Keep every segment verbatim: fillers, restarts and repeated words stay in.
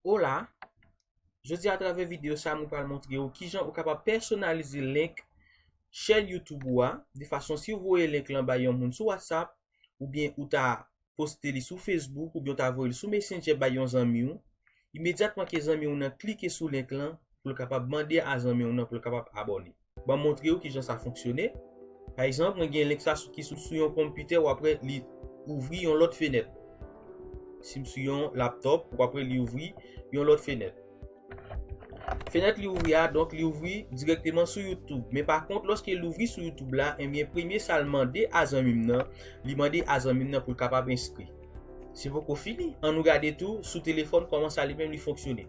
Hola! Jodi a, atravè videyo sa, mwen pral montre w kijan ou kapab pèsonalize link chèn YouTube ou a, de fason si w voye link lan bay yon moun sou WhatsApp, oubyen ou ta poste li sou Facebook, oubyen ou ta voye l sou Messenger bay yon zanmi w, imedyatman ke zanmi w nan klike sou link lan, pou l kapab mande a zanmi w nan pou l kapab abòne. Ban m montre w kijan sa fonksyone. Pa egzanp, mwen gen link sa sou, ki sou, sou yon konpitè, w ap wè li ouvri yon lòt fenèt. Si m sou yon laptop, w ap wè li ouvri yon lòt fenèt. Fenèt li ouvri a, donk li ouvri dirèkteman sou YouTube. Men pa kont, lòske l ouvri sou YouTube la, ebyen, premye sa l mande a zanmi m nan, li mande a zanmi m nan pou l kapab enskri. Se poko fini. An nou gade tou sou telefòn kòman sa li menm li fonksyone.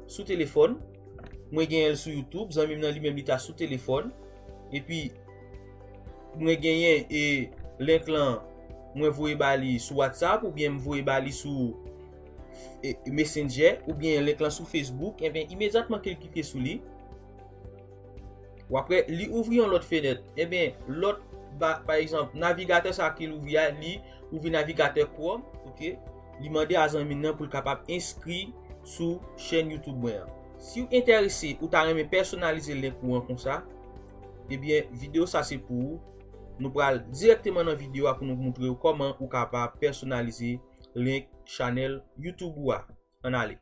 Sou telefòn, mwen genyen l sou YouTube, zanmi m nan li menm li ta sou telefòn. Epi, mwen genyen e link lan, mwen voye ba li sou WhatsApp oubyen m voye ba li sou e, Messenger oubyen link lan sou Facebook, ebyen, imedyatman ke l klike sou li, w ap wè li ouvri yon lòt fenèt. Ebyen, lòt, ba, pa egzanp, navigatè sa ke l ouvri a, li ouvri navigatè Chrome, oke? Li mande a zanmi nan pou l kapab enskri sou chèn YouTube mwen an. Si w enterese, ou ta renmen pèsonalize link ou an konsa, ebyen, videyo sa se pou ou. Nou pral dirèkteman nan videyo a pou nou montre w kòman ou kapab pèsonalize link chanèl YouTube ou a. Ann ale.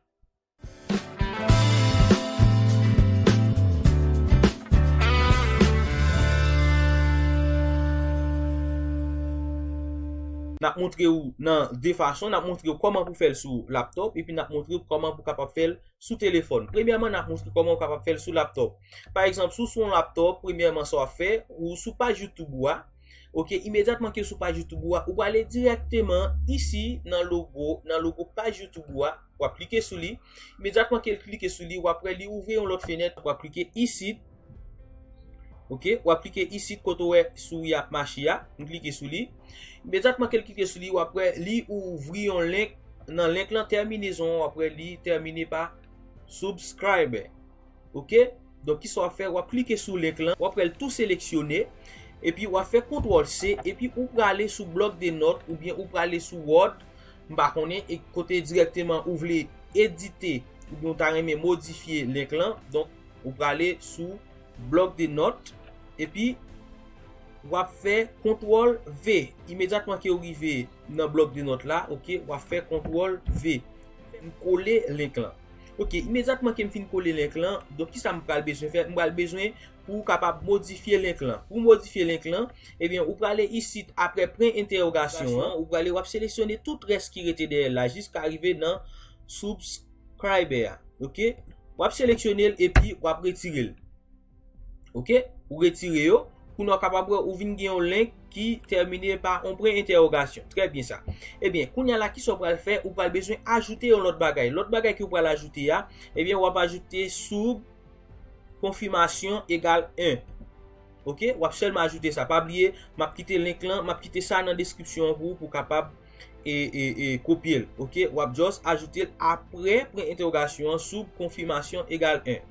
N ap montre w nan de fason. N ap montre w kòman pou fè l sou laptop, epi n ap montre w kòman pou kapab fè l sou telefòn. Premyèman, n ap montre kòman w kapab fè l sou laptop. Pa egzanp, si w sou yon laptop, premyèman, sa w ap fè, ou sou paj YouTube ou a, oke, imedyatman ke w sou paj YouTube ou a, ou prale dirèkteman isi nan logo, nan logo paj YouTube ou a, w ap klike sou li. Imedyatman ke l klike sou li, w ap wè li ouvri yon lòt fenèt, w ap klike isit. Oke, w ap klike isit kote w wè souri ap mache a, m klike sou li. Imedyatman ke l klike sou li, w ap wè li ouvri yon link, nan link lan tèminezon an, w ap wè li tèmine pa subscriber. Oke? Donk, kisa w ap fè? W ap klike sou link lan, w ap wè l tou seleksyone, epi w ap fè kontwòl C, epi ou prale sou blòk de nòt, oubyen ou prale sou Word, m pa konnen, e kote dirèkteman ou vle edite, oubyen ou ta renmen modifye link lan. Donk, ou prale sou blòk de nòt, epi w ap fè kontwòl V. Imedyatman ke w rive nan blòk de nòt la, oke, w ap fè kontwòl V. M kole link lan. Oke, imedyatman ke m fin kole link lan, donk kisa m pral bezwen fè? M pral bezwen pou w kapab modifye link lan. Pou w modifye link lan, ebyen, ou prale isit apre pwen entèwogasyon an, ou prale, w ap seleksyone tout rès ki rete dèyè l la jiska rive nan subscriber a. Oke? W ap seleksyone l epi w ap retire l. Oke? Ou retire yo. Kounye a w kapab wè ou vin gen yon link ki tèmine pa yon pwen entèwogasyon. Trè byen sa. Ebyen, kounye a la, kisa w pral fè? Ou pral bezwen ajoute yon lòt bagay. Lòt bagay ke w pral ajoute a, ebyen, w ap ajoute sub konfimasyon egal en. Oke? W ap sèlman ajoute sa. Pa bliye, m ap kite link lan, m ap kite sa nan deskripsyon an pou ou, pou w kapab e, e, e, kopye l. Oke? W ap just ajoute l apre pwen entèwogasyon an, sub konfimasyon egal en.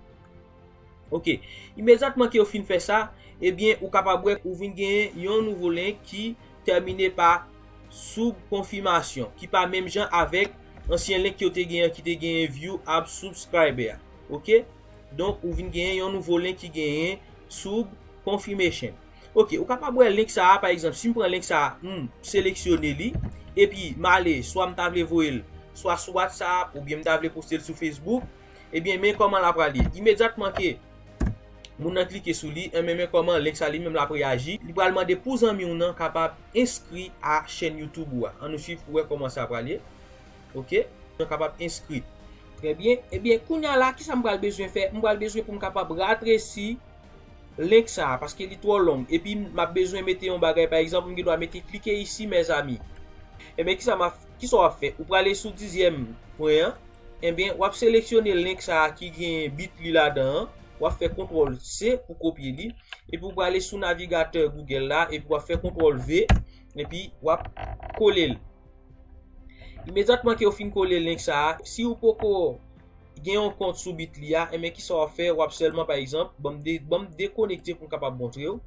Oke. Imedyatman ke w fin fè sa, ebyen, ou kapab wè ou vin genyen yon nouvo link ki tèmine pa sub konfimasyon, ki pa menm jan avèk ansyen link ke w te genyen, ki te genyen view ab subscriber a. Oke? Donk, ou vin genyen yon nouvo link ki genyen sub confirmation. Oke, ou kapab wè link sa a, pa egzanp, si m pran link sa a, m seleksyone li, epi m ale, swa m ta vle voye l, swa sou WhatsApp, oubyen m ta vle poste l sou Facebook, ebyen, men kòman l ap prale. Imedyatman ke moun nan klike sou li, enben, men kòman link sa li menm l ap reyaji. Li pral mande pou zanmi w nan kapab enskri a chèn YouTube ou a. Ann nou swiv pou wè kòman sa prale. Oke? Nan kapab enskri. Trè byen. Ebyen, kounye a la, kisa m pral bezwen fè? M pral bezwen pou m kapab ratresi link sa a, paske li twò long. Epi, m ap bezwen mete yon bagay, pa egzanp, m gen dwa mete cliquez ici, mes amis. Ebyen, kisa m ap, kisa w ap fè? Ou prale sou dizyèm pwen an. Ebyen, w ap seleksyone link sa a ki gen Bitly ladan an. W ap fè kontwòl C pou kopye li. Epi, w prale sou navigatè Google la, epi w ap fè kontwòl V, epi w ap kole l. Imedyatman ke w fin kole link sa a, si w poko gen yon kont sou Bitly a, enben, kisa w ap fè? W ap sèlman, pa egzanp, ban m de-, ban m dekonekte pou m kapab montre w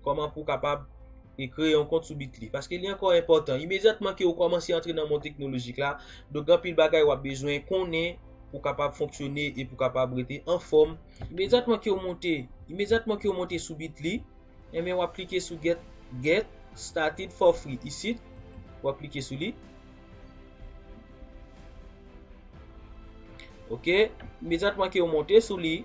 kòman pou w kapab e kreye yon kont sou Bitly. Paske li ankò enpòtan. Imedyatman ke w kòmanse antre nan mond teknolojik la, donk, gen anpil bagay w ap bezwen konnen pou w kapab fonksyone e pou w kapab rete anfòm. Imedyatman ke w monte, imedyatman ke w monte sou Bitly, enben w ap klike sou get, get started for free isit. W ap klike sou li. Ok, imedyatman ke w monte sou li,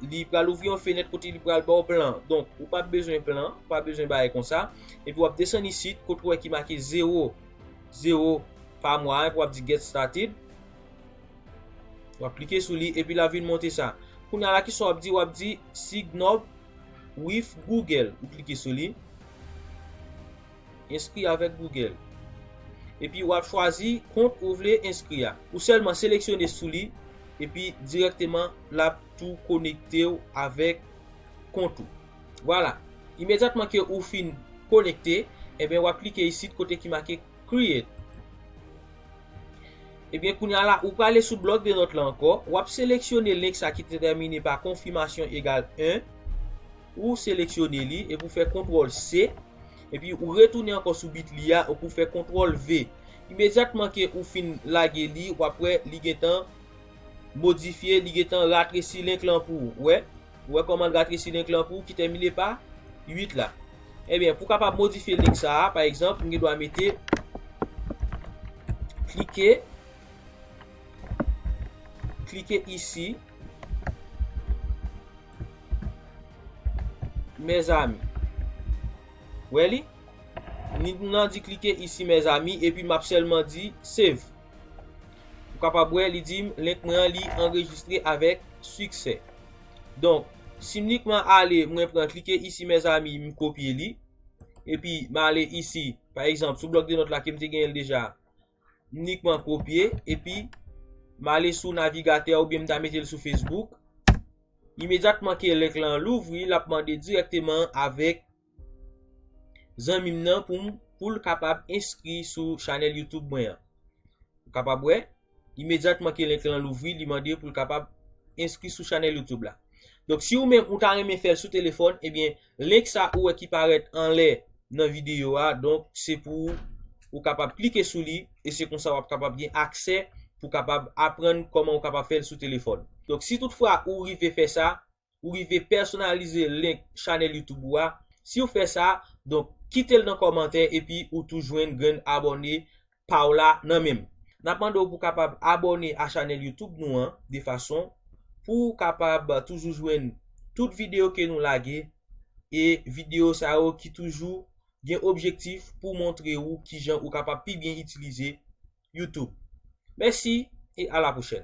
li pral ouvri yon fenèt kote li pral ba w plan. Donk, ou pa bezwen plan, ou pa bezwen bagay konsa. Epi w ap desann isit, kote w wè ki make zewo, zewo pa mwa, epi w ap di get started. W ap klike sou li, epi l ap vin monte sa. Kounye a la, kisa w ap di? W ap di sign up with Google. Ou klike sou li. Enskri avèk Google. Epi w ap chwazi kont ou vle enskri a. Ou sèlman seleksyone sou li, epi dirèkteman l ap tou konekte w avèk kont ou. Vwala. Imedyatman ke ou fin konekte, enben w ap klike isit kote ki make create. Ebyen, kounye a la, ou prale sou blòk de nòt la ankò, w ap seleksyone link sa ki detèmine pa konfimasyon egal en, ou seleksyone li, epi w fè kontwòl C, epi ou retounen ankò sou Bitly a, epi w fè kontwòl V. Imedyatman ke ou fin lage li, w ap wè li gentan modifye, li gentan ratresi link lan pou ou. Ou wè? Ou wè kòman l ratresi link lan pou ou ki tèmine pa uit la. Ebyen, pou w kapab modifye link sa a, pa egzanp, m gen dwa mete klike, klike isi, mes amis. Wè li? Ni nan di klike isi, mes amis, epi m ap sèlman di save. Ou kapab wè, li di m link mwen an, li anrejistre avèk siksè. Donk, si m inikman ale, mwen pran klike isi, mes amis, m kopye li. Epi, m ale isi, pa egzanp, sou blòk de nòt la ke m te genyen l deja, m inikman kopye, epi m ale sou navigatè oubyen m ta mete l sou Facebook. Imedyatman ke link lan louvri, l ap mande dirèkteman avèk zanmi m nan pou m, pou l kapab enskri sou chanèl YouTube mwen an. Ou kapab wè, imedyatman ke link lan louvri, li mande pou l kapab enskri sou chanèl YouTube la. Donk, si ou menm ou ta renmen fè l sou telefòn, ebyen, link sa ou wè ki parèt anlè nan videyo a, donk, se pou ou kapab klike sou li, e se konsa w ap kapab gen aksè pou kapab aprann kòman ou kapab fè l sou telefòn. Donk, si toutfwa ou rive fè sa, ou rive pèsonalize link chanèl YouTube ou a, si w fè sa, donk, kite l nan kòmantè epi ou tou jwenn grenn abòne pa w la nan men m. N ap mande w pou w kapab abòne a chanèl YouTube nou an, de fason pou w kapab toujou jwenn tout videyo ke nou lage, e videyo sa yo ki toujou gen objektif pou montre ou kijan ou kapab pi byen itilize YouTube. Mèsi e a la pwochèn.